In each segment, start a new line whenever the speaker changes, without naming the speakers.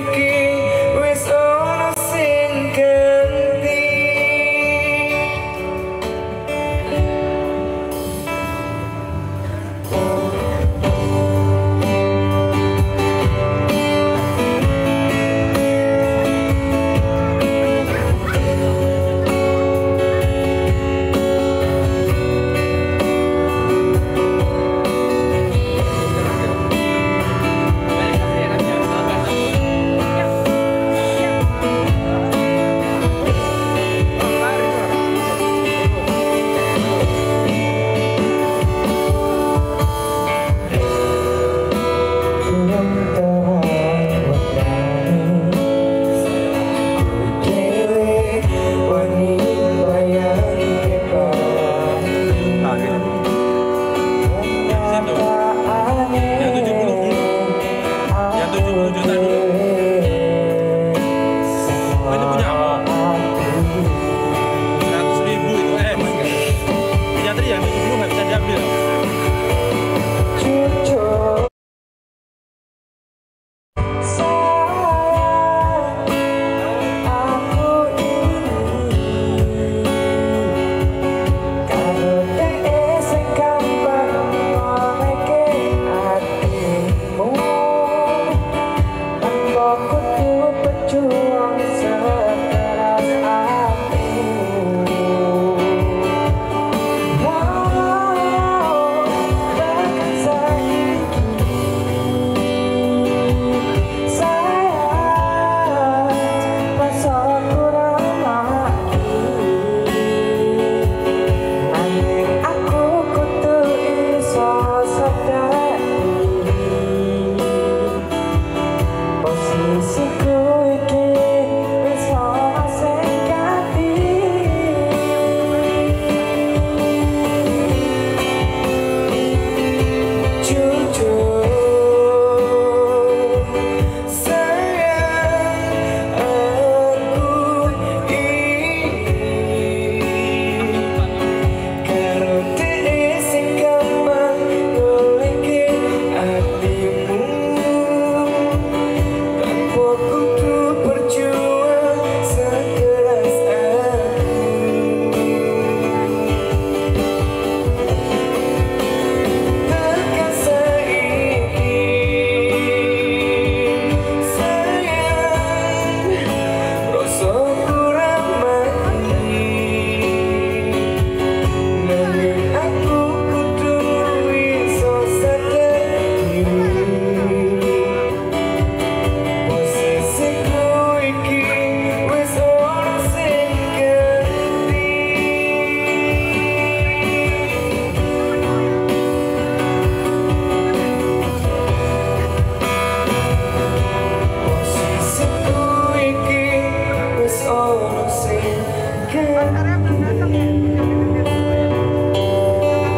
iki wis ana sing ganti.
Yang 70 dulu. Yang 70 juta dulu. Oh, itu punya apa? 100.000 itu. Punya Tri yang 70 nggak bisa diambil.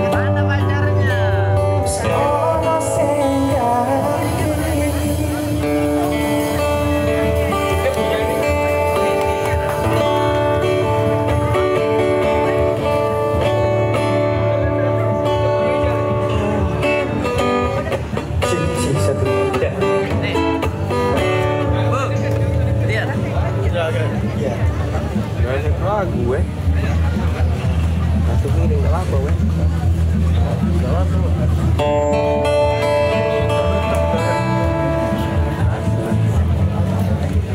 Mana pacarnya?
Lagu satu piring nggak apa-apa weh. Nggak apa-apa.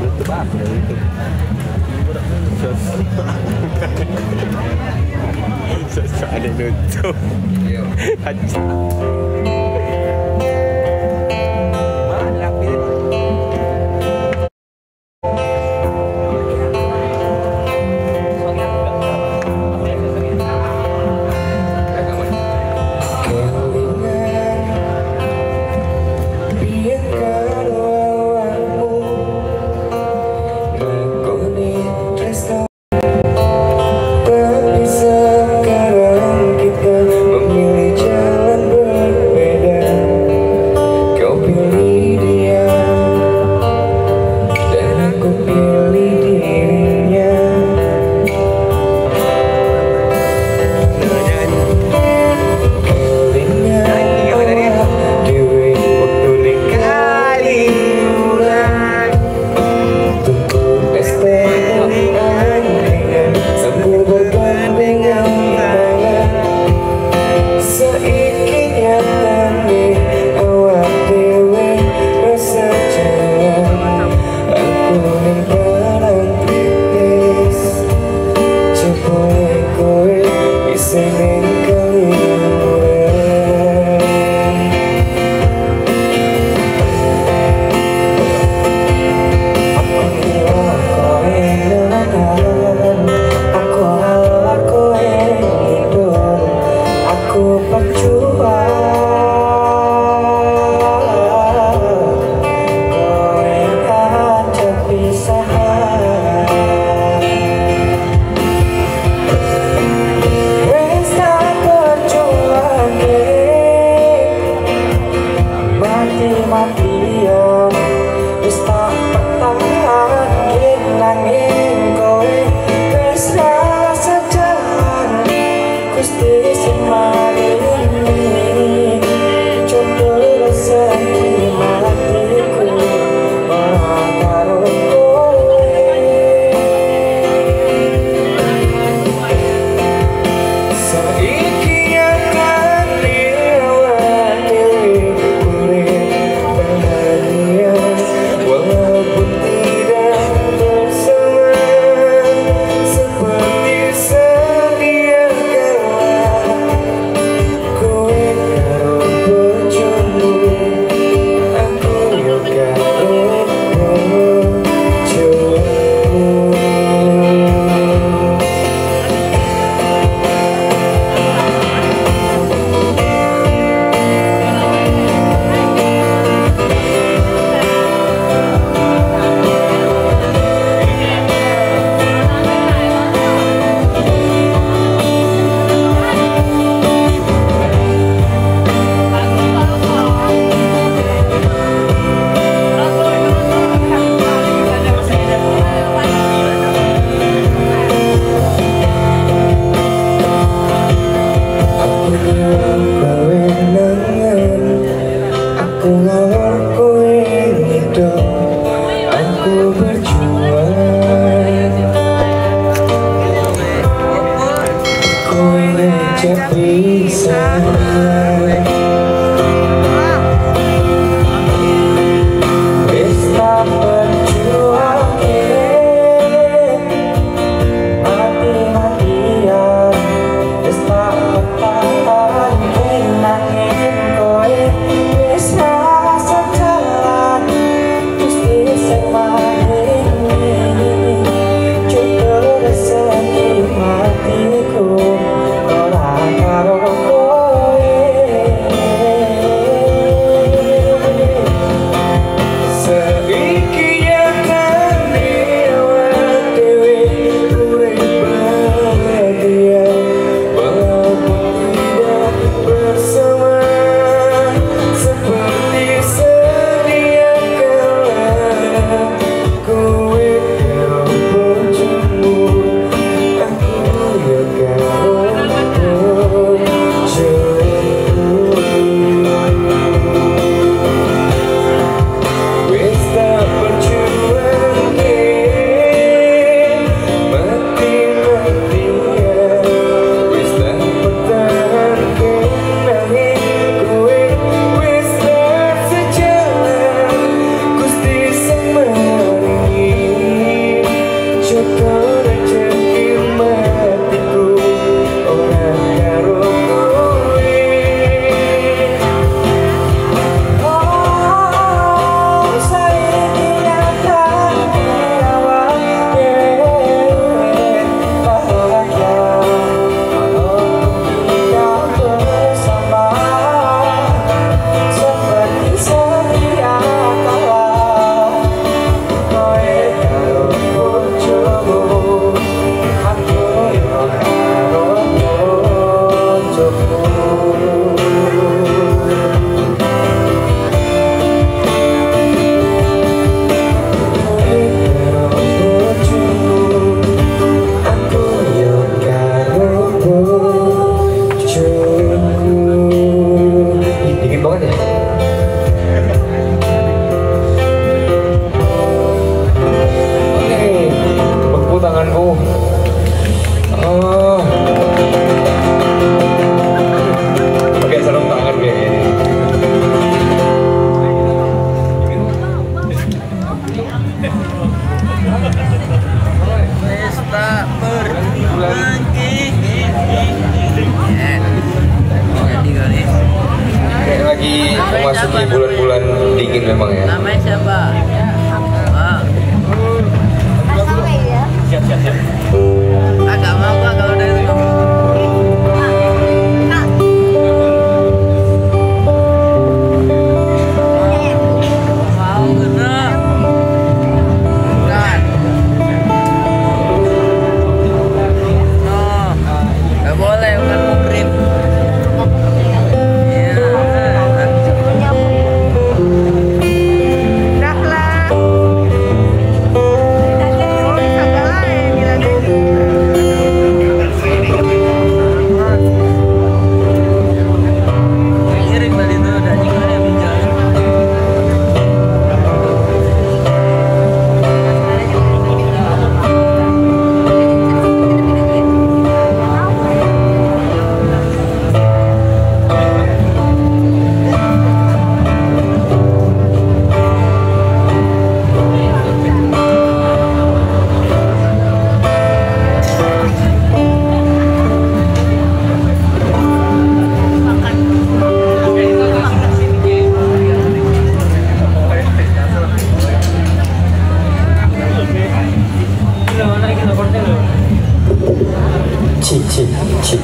Tutup apa itu? Sosok ada nutup. Mana piring?
Tapi sekarang kita memilih jalan berbeda. Bisa. Wis tak perjuangke mati-matian, wis tak pertahanke nanging kowe wis ra sejalan. Gusti sing maringi jodoh rezeki matiku ora karo kowe. Saiki nyatane awak dhewe urip bahagia, walaupun tidak bersama seperti sedia kala. Kowe karo bojomu, aku yo karo bojoku. Wis tak perjuangke mati-matian, wis tak pertahanke nanging kowe wis ra sejalan. Gusti sing maringi jodoh rezeki matiku ora karo kowe. Oh, saiki nyatane awak dhewe bahagia, walaupun tidak bersama seperti sedia kala. Kowe karo bojomu, aku yo karo bojoku. Kowe karo bojomu, aku yo karo bojoku. Ih, dingin banget ya. Oke, beku tanganku. Oh. Pakai sarung tangan kayak gini.
Wis tak perjuangke. Jadi kali.
Kayak lagi memasuki bulan-bulan dingin memang ya.
Namanya siapa? Ah,
Siap, siap, siap.
ah, gak mau gua kalau udah itu. Mau kena. Bukan. No. Gak boleh bukan muhrim. Iya. Ngiring tadi tuh udah nyinggung bincang.
Ci, ci, ci.